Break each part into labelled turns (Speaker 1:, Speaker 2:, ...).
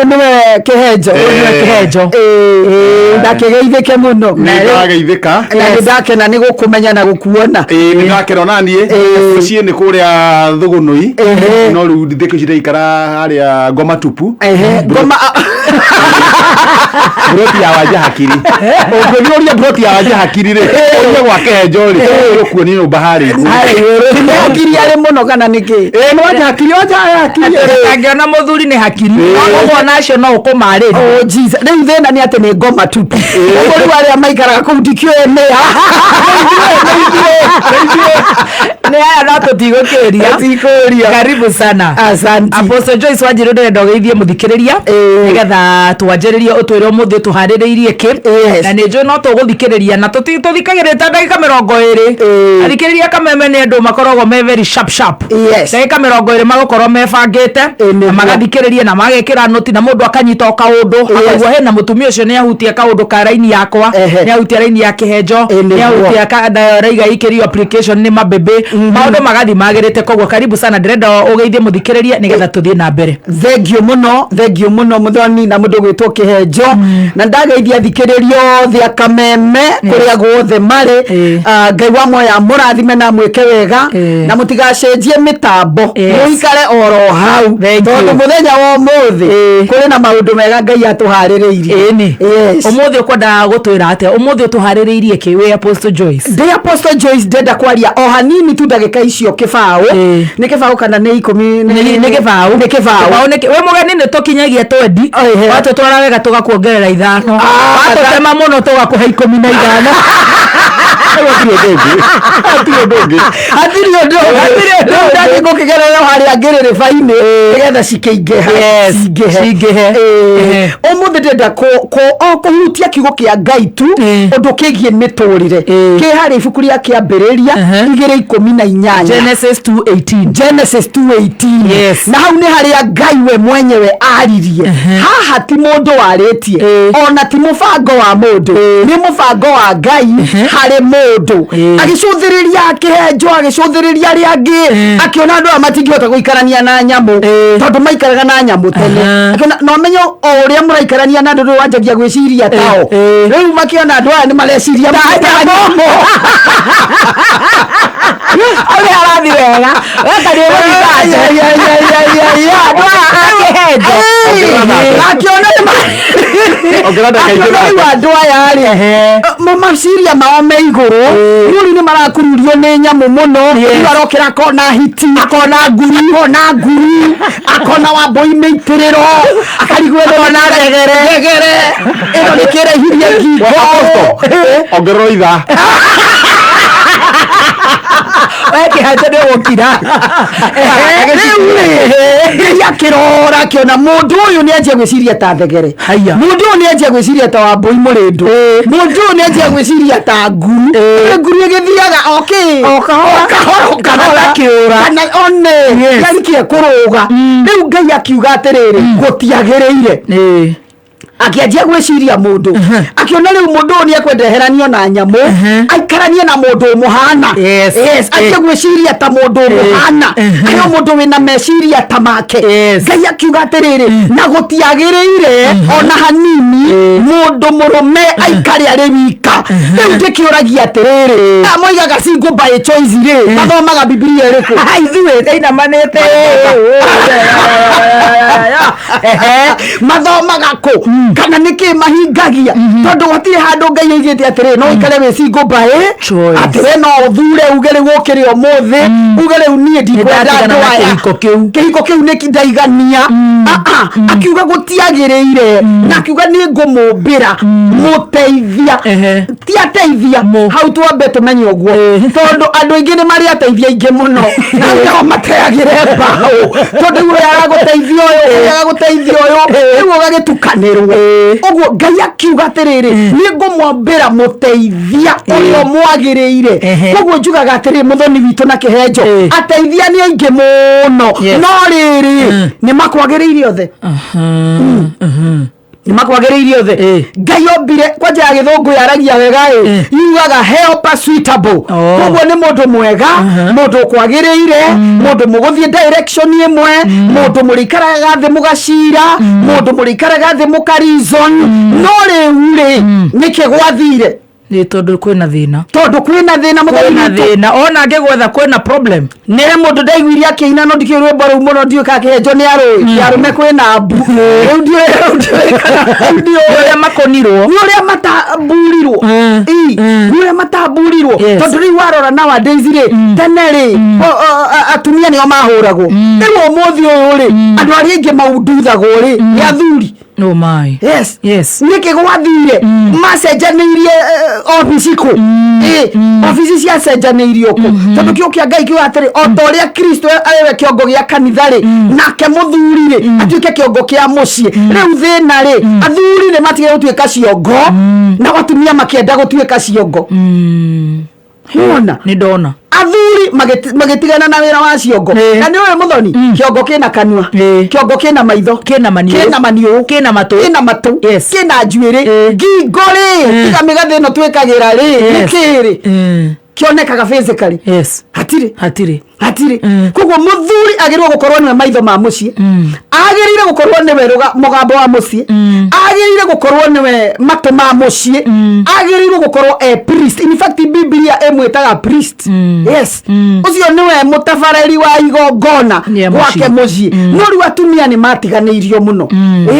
Speaker 1: Nĩwe Kĩhenjo.
Speaker 2: Ũyũ nĩwe Kĩhenjo.
Speaker 1: Ĩĩ, ndakĩgeithĩke mũno.
Speaker 3: Nĩ ndageithĩka.
Speaker 1: Na nĩ ndakena nĩ gũkũmenya na gũkuona.
Speaker 3: Ĩĩ, nĩ ndakena ona niĩ. Mũciĩ nĩ kũrĩa Thũgũnũi. No rĩu thikũ ici ndĩraikara harĩa Ngoma Tupu.
Speaker 1: Ngoma.
Speaker 3: Broti ya Wanja Hakiri. Ũngĩthiĩ ũrie broti ya Wanja Hakiri rĩ, ũrie gwa Kĩhenjo rĩ, ũkuonia nyũmba harĩa igũrũ.
Speaker 1: Nĩ hakiri arĩ mũno kana nĩkĩ?
Speaker 3: Ĩĩ, nĩ Wanja Hakiri, Wanja Hakiri.
Speaker 2: Angĩona mũthuri nĩ hakiri. Ũguo nacio no ũkũmarĩria.
Speaker 1: Oh Jesus. Rĩu thĩna nĩ atĩ nĩ ngoma tupu. Ũguo rĩu arĩa maikaraga kũu ndikĩũĩ nĩa.
Speaker 2: Nĩ aya no tũtigũkĩũria.
Speaker 1: Tũtikũria.
Speaker 2: Karibu sana.
Speaker 1: Asante.
Speaker 2: Apostle Joyce Wanjiru ndĩrenda ũgeithie mũthikĩrĩria nĩgetha twanjĩrĩrie ũtwĩre ũmũthĩ tũharĩrĩirie kĩ. Na nĩ njũĩ no tũgũthikĩrĩria na tũthikagĩrĩria ta ndagĩka 20. Athikĩrĩria Kameme nĩ andũ makoragwo me very sharp sharp. Ndagĩka 20 magũkorwo mebangĩte na magathikĩrĩria na magekĩra noti na mũndũ akanyita o kaũndũ akaigua hena mũtumia ũcio nĩ ahutia kaũndũ ka raini yakwa, nĩ ahutia raini ya Kĩhenjo, nĩ ahutia nayo raiga ikĩrio application nĩ mabebe, maũndũ magathiĩ magĩrĩte. Koguo karibu sana, ndĩrenda ũgeithie mũthikĩrĩria nĩgetha tũthiĩ na mbere.
Speaker 1: Thengiũ mũno, thengiũ mũno mũthoni na mũndũ gwĩtwo Kĩhenjo, na ndageithia athikĩrĩria othe a Kameme kũrĩa guothe marĩ. Ngai wa moya mũrathime na mwĩke wega na mũtigacenjie mĩtambo, mũikare oro hau tondũ mũthenya wa ũmũthĩ kũrĩ na maũndũ mega Ngai atũharĩrĩirie.
Speaker 2: Ĩni. Ũmũthĩ ũkwenda gũtwĩra atĩa? Ũmũthĩ ũtũharĩrĩirie kĩ wĩ Apostle Joyce?
Speaker 1: Ndĩ Apostle Joyce, ndenda kwaria o hanini tu ndagĩka icio kĩbaũ. Nĩ kĩbaũ kana nĩ 10?
Speaker 2: Nĩ kĩbaũ.
Speaker 1: Nĩ kĩbaũ.
Speaker 2: Kĩbaũ nĩ wĩ mũgeni nĩ tũkinyagia twendi. Watũtwara wega tũgakuongerera 5, watũtema mũno tũgakũhe 15.
Speaker 3: Hatirĩ ũndũ ũngĩ. Hatirĩ ũndũ ũngĩ.
Speaker 1: Hatirĩ ũndũ.
Speaker 2: Hatirĩ ũndũ
Speaker 1: Rĩu
Speaker 2: ũngĩ.
Speaker 1: ndathiĩ ngũkĩgerera harĩa ngĩrĩrĩba-inĩ nĩgetha cikĩingĩha. Cingĩhe.
Speaker 2: Cingĩhe.
Speaker 1: Ũmũthĩ ndĩrenda o kũhutia kiugo kĩa Ngai tu, ũndũ kĩgiĩ mĩtũrĩre, kĩ harĩ ibuku rĩa Kĩambĩrĩria 2:18.
Speaker 2: Genesis 2:18.
Speaker 1: Genesis 2:18. Na hau nĩ harĩa Ngai we mwenyewe aririe. Haha ti mũndũ warĩtie, ona ti mũbango wa mũndũ, nĩ mũbango wa Ngai harĩ mũndũ. Agĩcũthĩrĩria Kĩhenjo, agĩcũthĩrĩria arĩa angĩ, akĩona andũ aya matingĩhota gũikarania na nyamũ, tondũ maikaraga na nyamũ tene. Akĩona na ũmenye o ũrĩa mũraikarania na andũ rĩu wanjagia gwĩciria tao. Rĩu makĩona andũ aya nĩ mareciria ta nyamũ.
Speaker 2: Ũrĩa arathiĩ wega weka nĩ ũgũthiĩ
Speaker 1: Ai, ai, ai, ai, ai, ai, ai.
Speaker 2: Andũ aya a Kĩhenjo.
Speaker 1: Akĩona
Speaker 3: Ongerera ndagĩka
Speaker 1: akĩona
Speaker 3: igĩrĩ.
Speaker 1: rĩu andũ aya rĩ, maciria mao me igũrũ, rĩu nĩ marakururio nĩ nyamũ mũno. Rĩu arokĩra akona hiti, akona nguru, akona nguru, akona wambũi mĩitĩrĩro, akarigwo ĩno
Speaker 2: Akona thegere.
Speaker 1: Thegere ĩno nĩ kĩraihirie ngingo.
Speaker 3: Apostle, ongerera ithaa.
Speaker 2: We Kĩhenjo nĩ ũgũkira.
Speaker 1: Rĩu rĩ, Ngai akĩrora akĩona mũndũ ũyũ nĩ anjia gwĩciria ta thegere.
Speaker 2: Haiya.
Speaker 1: Mũndũ ũyũ nĩ anjia gwĩciria ta wambũi mũrĩndũ, mũndũ ũyũ nĩ anjia gwĩciria ta nguru. Nĩ nguru ĩgĩthiaga o kĩ
Speaker 2: O kahora.
Speaker 1: O kahora, o kahora.
Speaker 2: Kana kĩũra.
Speaker 1: Kana one yarikie kũrũga. Rĩu Ngai akiuga atĩrĩrĩ, gũtiagĩrĩire. Akĩanjia gwĩciria mũndũ, akĩona rĩu mũndũ ũyũ nĩ ekwenda eheranio na nyamũ, aikaranie na mũndũ ũmũhana. Yes, anjie gwĩciria ta mũndũ ũmũhana, aheo mũndũ wĩna meciria ta make. Ngai akiuga atĩrĩrĩ, na gũtiagĩrĩire ona hanini mũndũ mũrũme aikare arĩ wika. Rĩu ndĩkĩũragia atĩrĩrĩ, aya moigaga single by choice rĩ, mathomaga Bibilia ĩrĩkũ?
Speaker 2: Ithuĩ ĩinamanĩte.
Speaker 1: Mathomaga kũ kana nĩkĩ mahingagia? Tondũ hatirĩ handũ Ngai oigĩte atĩrĩ no ũikare wĩ single by
Speaker 2: choice.
Speaker 1: Atĩ we no ũthure uge rĩu ũkĩrĩ ũmũthĩ, uge rĩu niĩ ndikwenda
Speaker 2: Nĩndatigana
Speaker 1: andũ
Speaker 2: na
Speaker 1: aya.
Speaker 2: kĩhiko kĩu.
Speaker 1: Kĩhiko kĩu nĩ ndaigania. Ah, ah, akiuga gũtiagĩrĩire, na akiuga nĩ ngũmũmbĩra mũteithia. Ti ateithia. Hau twambe tũmenye ũguo, tondũ andũ aingĩ nĩ marĩ ateithia aingĩ mũno, na nao mateagĩre mbaũ, tondũ rĩu ũyũ aragũteithia ũyũ, ũyũ agagũteithia ũyũ, rĩu ũgagĩtukanĩrwo ũguo. Ngai akiuga atĩrĩrĩ, nĩ ngũmwambĩra mũteithia ũrĩa mwagĩrĩire. Koguo njugaga atĩrĩ, mũthoni witũ na Kĩhenjo, ateithia nĩ aingĩ mũno, no rĩrĩ, nĩ makwagĩrĩire othe? Nĩ makwagĩrĩire othe. Ngai ombire kwanja ya Gĩthũngũ yaragia wega ĩ, yugaga helper suitable. Koguo nĩ mũndũ mwega, mũndũ ũkwagĩrĩire, mũndũ mũgũthiĩ direction ĩmwe, mũndũ mũrĩikaraga thĩ mũgacira, mũndũ mũrĩikaraga thĩ mũka reason. No rĩu rĩ, nĩkĩ gwathire?
Speaker 2: Nĩ tondũ kwĩna thĩna.
Speaker 1: Tondũ kwĩna thĩna.
Speaker 2: Kwĩna
Speaker 1: Mũthoni witũ.
Speaker 2: Thĩna ona ngĩgwetha kwĩna problem.
Speaker 1: Nĩ mũndũ ndaiguire akĩina, no ndikĩũĩ rwĩmbo rũu mũno, ndiũĩ kana Kĩhenjo nĩ arũĩ, ya arũme kwĩna mbu. Rĩu ndiũĩ, rĩu ndiũĩ kana rĩu ndiũĩ.
Speaker 2: Ũrĩa makonirwo.
Speaker 1: Nĩ ũrĩa matamburirwo. Nĩ ũrĩa matamburirwo. Tondũ rĩu warora nowadays rĩ, tene rĩ, atumia nĩo mahũragwo. Rĩu ũmũthĩ ũyũ rĩ, andũ arĩa aingĩ maunduthagwo rĩ nĩ athuri.
Speaker 2: No my.
Speaker 1: Nĩkĩ gwathire macenjanĩirie obici kũ? Obici ciacenjanĩirio kũ? Tondũ kĩo kĩa Ngai kiuga atĩrĩ, o ta ũrĩa Kristo arĩ we kĩongo gĩa kanitha rĩ, nake mũthuri rĩ atuĩke kĩongo kĩa mũciĩ. Rĩu thĩna rĩ, athuri nĩ matige gũtuĩka ciongo, nao atumia makĩenda gũtuĩka ciongo. Wona?
Speaker 2: Nĩ ndona.
Speaker 1: Athuri magĩtigana na wĩra wa ciongo. Na nĩ ũyũ mũthoni, kĩongo kĩna kanua, kĩongo kĩna maitho,
Speaker 2: Kĩna maniũrũ.
Speaker 1: Kĩna maniũrũ,
Speaker 2: Kĩna matũ.
Speaker 1: Kĩna matũ. Kĩna njuĩrĩ. Ngingo rĩ, tiga mĩgathĩ ĩno twĩkagĩra rĩ, nĩkĩ rĩ kĩonekaga physically? Hatirĩ.
Speaker 2: Hatirĩ.
Speaker 1: Hatirĩ. Koguo mũthuri agĩrĩirwo gũkorwo nĩwe maitho ma mũciĩ, agĩrĩire gũkorwo nĩwe mũgambo wa mũciĩ, agĩrĩire gũkorwo nĩwe matũ ma mũciĩ, agĩrĩirwo gũkorwo e priest. In fact, Biblia ĩmwĩtaga priest. Yes, ũcio nĩwe mũtabarĩri wa igongona
Speaker 2: Yeah,
Speaker 1: gwake
Speaker 2: mũciĩ.
Speaker 1: Mũciĩ. No rĩu atumia nĩ matiganĩirio mũno.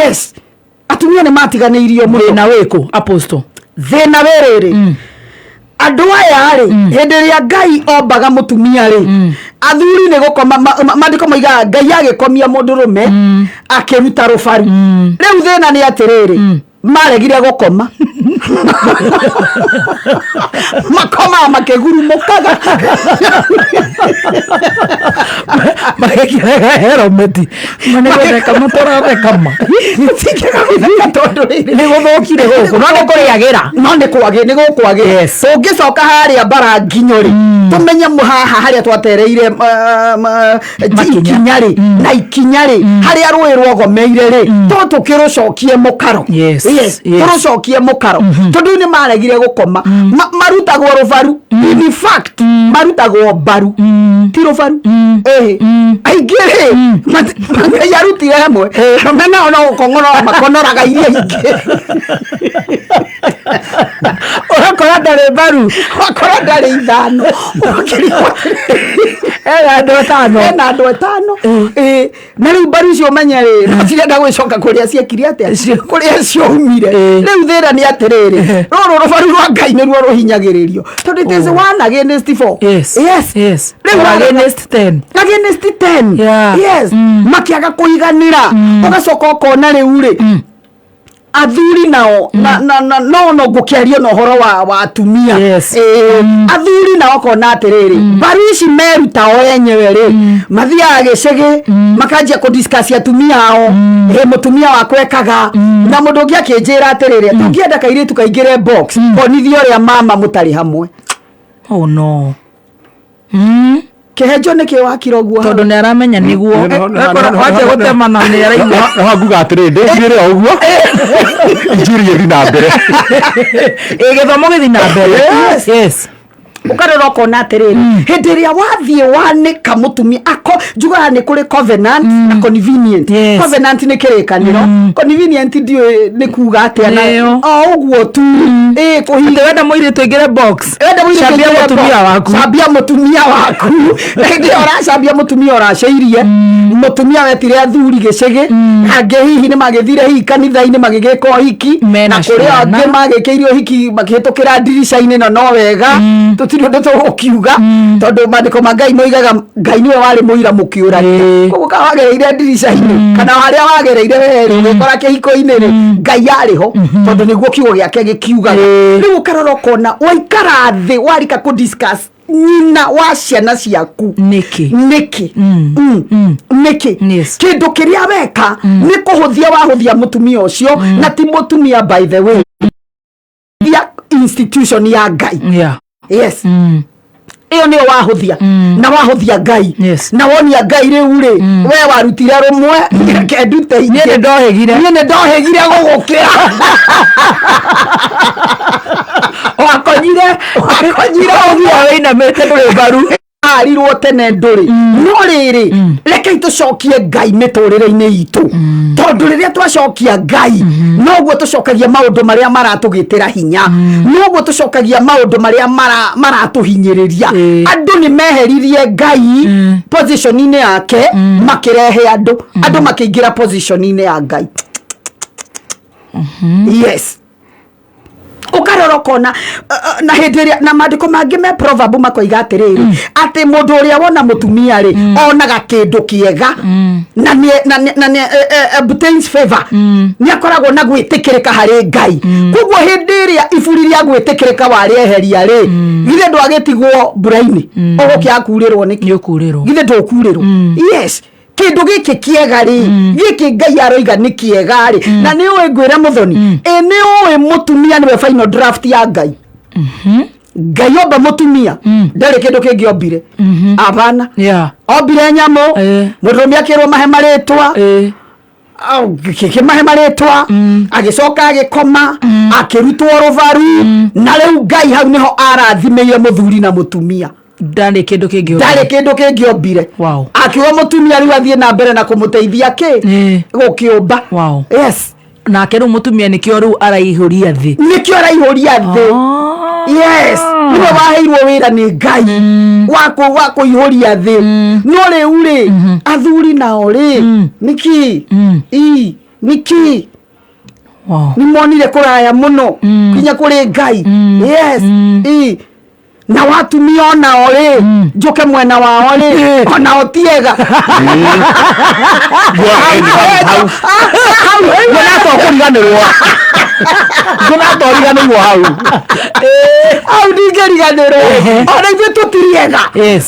Speaker 1: Yes, atumia nĩ matiganĩirio mũno.
Speaker 2: Thĩna wĩkũ, apostle?
Speaker 1: Thĩna wĩrĩrĩ, andũ aya rĩ, hĩndĩ ĩrĩa Ngai ombaga mũtumia rĩ, athuri nĩ gũkoma maandĩko moigaga Ngai agĩkomia mũndũrũme akĩruta rũbaru. Rĩu thĩna nĩ atĩrĩrĩ, maregire gũkoma, makomaga makĩgurumũkaga.
Speaker 2: Magĩkĩraga helmeti manĩgũtheka matũratheka ma.
Speaker 1: Tũtingĩaga gũtheka tondũ rĩrĩ,
Speaker 2: Nĩ gũthũkire gũkũ, no nĩ kũrĩagĩra.
Speaker 1: No nĩ kwagĩ, nĩ gũkwagĩ. Tũngĩcoka harĩa mbara nginyo rĩ, tũmenye haha harĩa twatereire
Speaker 2: Makinya.
Speaker 1: Ikinya rĩ na ikinya rĩ, harĩa rũĩ rwogomeire rĩ, to tũkĩrũcokie mũkaro. Tũrũcokie mũkaro, tondũ nĩ maregire gũkoma. Marutagwo rũbaru. In fact, marutagwo mbaru, ti rũbaru. Ĩhĩ, aingĩ rĩ, Ngai arutire hamwe, arũme nao no gũkong'ora makonoraga iria ingĩ.
Speaker 2: Ũgakora ndarĩ mbaru.
Speaker 1: Wakora ndarĩ 5, ũgakĩrigwo.
Speaker 2: Ena andũ 5.
Speaker 1: Ena andũ 5. Ĩĩ, na rĩu mbaru icio ũmenye rĩ, no cirenda gwĩcoka kũrĩa ciekire atĩa, kũrĩa ciaumire. Rĩu thĩna nĩ atĩrĩrĩ, rũrũ rũbaru rwa Ngai nĩruo rũhinyagĩrĩrio, tondũ it is one against four. Rĩu
Speaker 2: Or against 10.
Speaker 1: Against 10. Yes, makĩaga kũiganĩra. Ũgacoka ũkona rĩu rĩ, athuri nao na no ngũkĩaria na ũhoro wa atumia. Athuri nao kona atĩrĩrĩ, mbaru ici meruta o enyewe rĩ, mathiaga gĩcĩgĩ makanjia kũdiscuss atumia ao. Ĩ mũtumia wakwa ekaga na mũndũ ũngĩ akĩnjĩra atĩrĩrĩ, tũngĩenda kairĩtu kaingĩre box, konithia ũrĩa mama mũtarĩ hamwe.
Speaker 2: Oh no.
Speaker 1: Kĩhenjo nĩkĩ wakira ũguo?
Speaker 2: Tondũ nĩ aramenya nĩguo. Wanjia gũtemana nĩ araigua.
Speaker 3: No nguga atĩrĩ, ndĩnjĩre o ũguo, injiri ĩthi na mbere.
Speaker 2: Ĩ, gĩthomo gĩthi na mbere.
Speaker 1: Ũkarora ũkona atĩrĩrĩ, hĩndĩ ĩrĩa wathiĩ wanĩka mũtumia ako, njugaga nĩ kũrĩ covenant na convenient. Covenant nĩ kĩrĩkanĩro, convenient ndiũĩ nĩ kuga atĩa na
Speaker 2: Nĩyo.
Speaker 1: O ũguo tu ĩ kũhinga.
Speaker 2: Atĩ wenda mũirĩtu aingĩre box,
Speaker 1: Wenda mũirĩtu
Speaker 2: cambia
Speaker 1: aingĩre
Speaker 2: mũtumia
Speaker 1: box,
Speaker 2: waku.
Speaker 1: Cambia mũtumia waku. Na hĩndĩ ĩyo ũracambia mũtumia, ũracĩirie mũtumia wetire athuri gĩcĩgĩ, angĩ hihi nĩ magĩthire hihi kanitha-inĩ magĩgĩka ũhiki,
Speaker 2: Mena
Speaker 1: na kũrĩ
Speaker 2: ciana.
Speaker 1: angĩ magĩkĩire ũhiki makĩhĩtũkĩra ndirica-inĩ. Na no wega, tũtirĩ ũndũ tũgũkiuga, tondũ maandĩko ma Ngai moigaga Ngai nĩwe warĩ mũira mũkĩũrania. Koguo kana wagereire ndirica-inĩ kana harĩa wagereire werĩ ũgĩkora kĩhiko-inĩ rĩ, Ngai arĩ ho, tondũ nĩguo kiugo gĩake gĩkiugaga. Rĩu ũkarora ũkona waikara thĩ warika kũ discuss nyina wa ciana ciaku.
Speaker 2: Nĩkĩ?
Speaker 1: Nĩkĩ? Nĩkĩ? Kĩndũ kĩrĩa weka nĩ kũhũthia wahũthia mũtumia ũcio, na ti mũtumia, by the way, ya institution ya Ngai. Ĩyo nĩyo wahũthia na wahũthia Ngai. Na wonia Ngai rĩu rĩ, we warutire rũmwe, reke ndute ingĩ.
Speaker 2: Niĩ nĩ ndohĩgire.
Speaker 1: Niĩ nĩ ndohĩgire gũgũkĩra.
Speaker 2: Wakonyire.
Speaker 1: Wakonyire.
Speaker 2: Ũguo wĩinamĩte ndũrĩ mbaru.
Speaker 1: Arirwo tene ndũrĩ. No rĩrĩ, rekei tũcokie Ngai mĩtũrĩre-inĩ itũ, tondũ rĩrĩa twacokia Ngai, noguo tũcokagia maũndũ marĩa maratũgĩtĩra hinya, noguo tũcokagia maũndũ marĩa maratũhinyĩrĩria. Andũ nĩ meheririe Ngai position-inĩ yake, makĩrehe andũ, andũ makĩingĩra position-inĩ ya Ngai. Yes, ũkarora ũkona na hĩndĩ ĩrĩa na maandĩko mangĩ me proverb makoiga atĩrĩrĩ, atĩ mũndũ ũrĩa wona mũtumia rĩ, onaga kĩndũ kĩega na nĩ obtains favor, nĩ akoragwo na gwĩtĩkĩrĩka harĩ Ngai. Koguo hĩndĩ ĩrĩa iburi rĩa gwĩtĩkĩrĩka warĩeheria rĩ, githĩ ndwagĩtigwo mbura-inĩ ũgũkĩaga kurĩrwo nĩkĩ?
Speaker 2: Nĩ ũkurĩrwo.
Speaker 1: Githĩ ndũkurĩrwo? Yes, kĩndũ gĩkĩ kĩega rĩ, gĩkĩ Ngai aroiga nĩ kĩega rĩ, na nĩ ũĩ ngwĩre mũthoni, ĩ nĩ ũĩ mũtumia nĩwe final draft ya Ngai. Ngai omba mũtumia, ndarĩ kĩndũ kĩngĩ ombire abana. Ombire nyamũ, mũndũrũme akĩrwo mahe marĩtwa. Kĩmahe marĩtwa, agĩcoka agĩkoma, akĩrutwo rũbaru, na rĩu Ngai hau nĩho arathimĩire mũthuri na mũtumia.
Speaker 2: Ndarĩ kĩndũ kĩngĩ.
Speaker 1: Ndarĩ kĩndũ kĩngĩ ombire. Akiuga mũtumia rĩu athiĩ na mbere na kũmũteithia kĩ gũkĩũmba. Yes.
Speaker 2: Nake rĩu mũtumia nĩkĩo rĩu araihũria thĩ.
Speaker 1: Nĩkĩo araihũria thĩ. Yes, nĩwe waheirwo wĩra nĩ Ngai wa kũihũria thĩ. No rĩu rĩ, athuri nao rĩ, nĩkĩ i nĩkĩ nĩ monire kũraya mũno kinya kũrĩ Ngai? Yes, i na watumia onao rĩ, njũke mwena wao rĩ, onao tiega.
Speaker 3: Nguona ta ũkũriganĩrwo, nguona ta ũriganĩirwo hau.
Speaker 1: Hau ndingĩriganĩrwo, ona ithuĩ tũtiriega.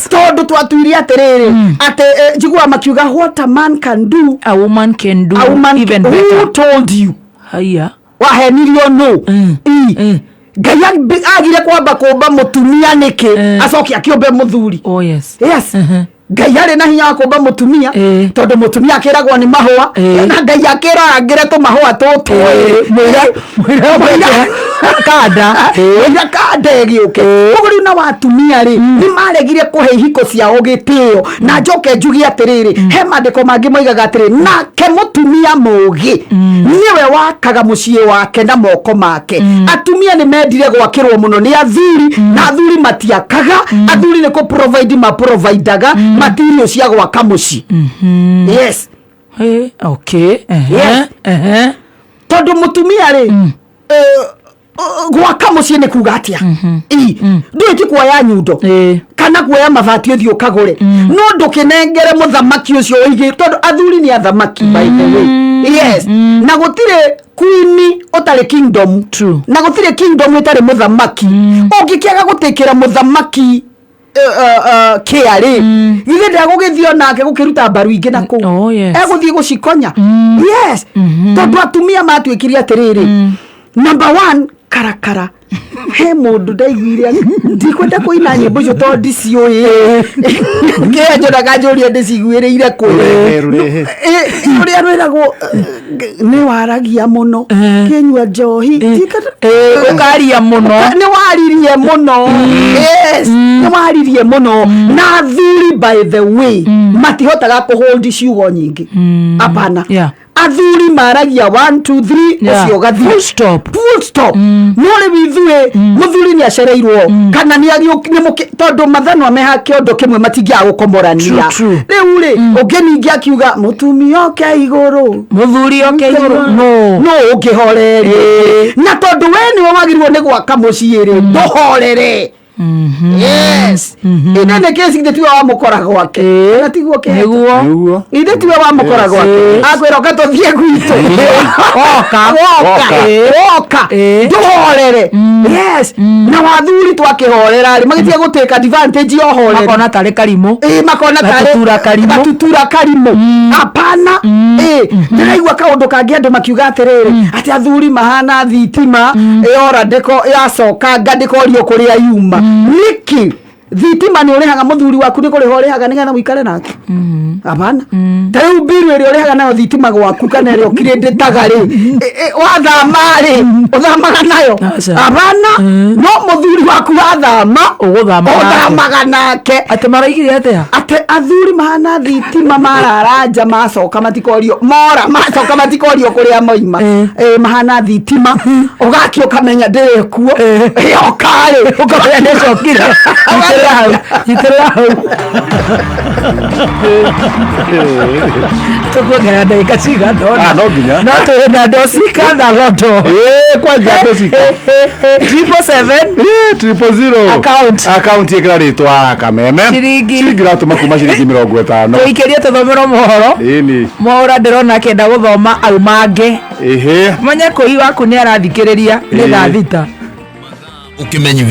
Speaker 1: Tondũ twatuire atĩrĩrĩ, atĩ njiguaga makiuga, "What a man can do,
Speaker 2: a woman can do
Speaker 1: a woman
Speaker 2: even
Speaker 1: who
Speaker 2: better."
Speaker 1: told you?
Speaker 2: Haya.
Speaker 1: Wahenirio nũ? I Ngai agire kwamba kũmba mũtumia nĩkĩ, acoke akĩũmbe mũthuri?
Speaker 2: Oh yes.
Speaker 1: Yes, Ngai arĩ na hinya wa kũmba mũtumia, tondũ mũtumia akĩragwo nĩ mahũa, na Ngai akĩrora ngĩre tũmahũa tũtũ.
Speaker 2: Mũira kanda.
Speaker 1: Mũira kanda ĩgĩũke. Koguo rĩu na watumia rĩ, nĩ maregire kũhe ihiko ciao gĩtĩo. Na njoke njuge atĩrĩrĩ, he maandĩko mangĩ moigaga atĩrĩ, nake mũtumia mũũgĩ nĩwe wakaga mũciĩ wake na moko make. Atumia nĩ mendire gwakĩrwo mũno nĩ athuri, na athuri matiakaga. Athuri nĩ kũ provide ma providaga material cia gwaka mũciĩ. Yes.
Speaker 2: Okay.
Speaker 1: Yes. Tondũ mũtumia rĩ, gwaka mũciĩ nĩ kuga atĩa? I ndũĩ ti kuoya nyundo kana kuoya mabati ũthiĩ ũkagũre, no ndũkĩnengere mũthamaki ũcio ũigĩ, tondũ athuri nĩ athamaki, by the way. Yes, na gũtirĩ queen ũtarĩ kingdom. Na gũtirĩ kingdom ĩtarĩ mũthamaki. Ũngĩkĩaga gũtĩkĩra mũthamaki kĩa rĩ, githĩ ndegũgĩthiĩ onake gũkĩruta mbaru ingĩ na kũu?
Speaker 2: Oh, yes.
Speaker 1: Egũthiĩ gũcikonya. Yes, tondũ atumia matuĩkire atĩrĩrĩ, number one, karakara he mũndũ ndaiguire, ndikwenda kũina nyĩmbo icio tondũ ndiciũĩ, kĩrĩa njonaga njũria ndĩciguĩrĩire kũ.
Speaker 3: Rũrehe, rũrehe.
Speaker 1: Rũrĩa rwĩragwo nĩ waragia mũno kĩnyua njohi.
Speaker 2: Ũkaria mũno.
Speaker 1: Nĩ waririe mũno. Yes, nĩ waririe mũno. Na athuri, by the way, matihotaga kũhold ciugo nyingĩ, apana. Athuri maragia 1 2 3, ũcio ũgathiĩ.
Speaker 2: Full stop.
Speaker 1: Full stop. No rĩu ithuĩ, mũthuri nĩ acereirwo kana nĩ tondũ mathanwa me kĩondo kĩmwe, matingĩaga gũkomorania.
Speaker 2: True, true.
Speaker 1: Rĩu rĩ, ũngĩ ningĩ akiuga mũtumia oke igũrũ,
Speaker 2: mũthuri oke igũrũ, no.
Speaker 1: No ũngĩhorerie, na tondũ we nĩwe wagĩrĩirwo nĩ gwaka mũciĩ rĩ, ndũhorere. Yes, ine nĩ kĩci, githĩ tiwe wamũkora gwake? Kana tiguo kĩheto?
Speaker 2: Nĩguo.
Speaker 3: Nĩguo.
Speaker 1: Ithe tiwe wamũkora gwake, akwĩra ũka tũthiĩ gwitũ.
Speaker 2: Woka.
Speaker 1: Woka. Woka. Ndũhorere. Yes, na wathuri twakĩhorera rĩ, magĩtiga gũtĩka advantage ya ũhoreri.
Speaker 2: Makona tarĩ karimũ.
Speaker 1: Ĩ, makona tarĩ
Speaker 2: Gatutura karimũ.
Speaker 1: Gatutura karimũ, apana. Ĩ, ndĩraigua kaũndũ kangĩ, andũ makiuga atĩrĩrĩ, atĩ athuri mahana thitima yora, ndĩko yacokanga, ndĩkorio kũrĩa yuma nĩkĩ. Thitima nĩ ũrĩhaga mũthuri waku, nĩ kũrĩha ũrĩhaga nĩgetha mũikare nake? Hapana. Ta rĩu mbiru ĩrĩa ũrĩhaga nayo thitima gwaku kana ĩrĩa ũkirĩndĩtaga rĩ, wathama rĩ, ũthamaga nayo?
Speaker 2: Aca.
Speaker 1: Hapana. No mũthuri waku wathama,
Speaker 2: Ũgũthama nake.
Speaker 1: ũthamaga nake.
Speaker 2: Atĩ maraigire atĩa?
Speaker 1: Atĩ athuri mahana thitima, marara nja macoka matikorio, mora macoka matikorio kũrĩa moima. Mahana thitima, ũgakĩ ũkamenya ndĩrĩ kuo, yoka rĩ,
Speaker 2: ũkamenya nĩcokire. Nyitĩrĩra hau, nyitĩrĩra hau, tũkuongerera ndagĩka cigana ũna.
Speaker 3: Ah, no nginya.
Speaker 2: No twĩ na ndocika na rondo.
Speaker 3: Kwanja ndocika.
Speaker 2: 777.
Speaker 3: 000.
Speaker 2: Account.
Speaker 3: Account, ĩkĩra rĩtwa Kameme.
Speaker 2: Ciringi.
Speaker 3: Ciringi ratũma kuma ciringi 50.
Speaker 2: Tũikĩrie tũthomerwo mohoro.
Speaker 3: Ĩni.
Speaker 2: Mwaũra ndĩrona akĩenda gũthoma aumange.
Speaker 3: Ĩhĩ.
Speaker 2: Manya kũi waku nĩ arathikĩrĩria nĩ thaa 6.
Speaker 4: Ũkĩmenyithia.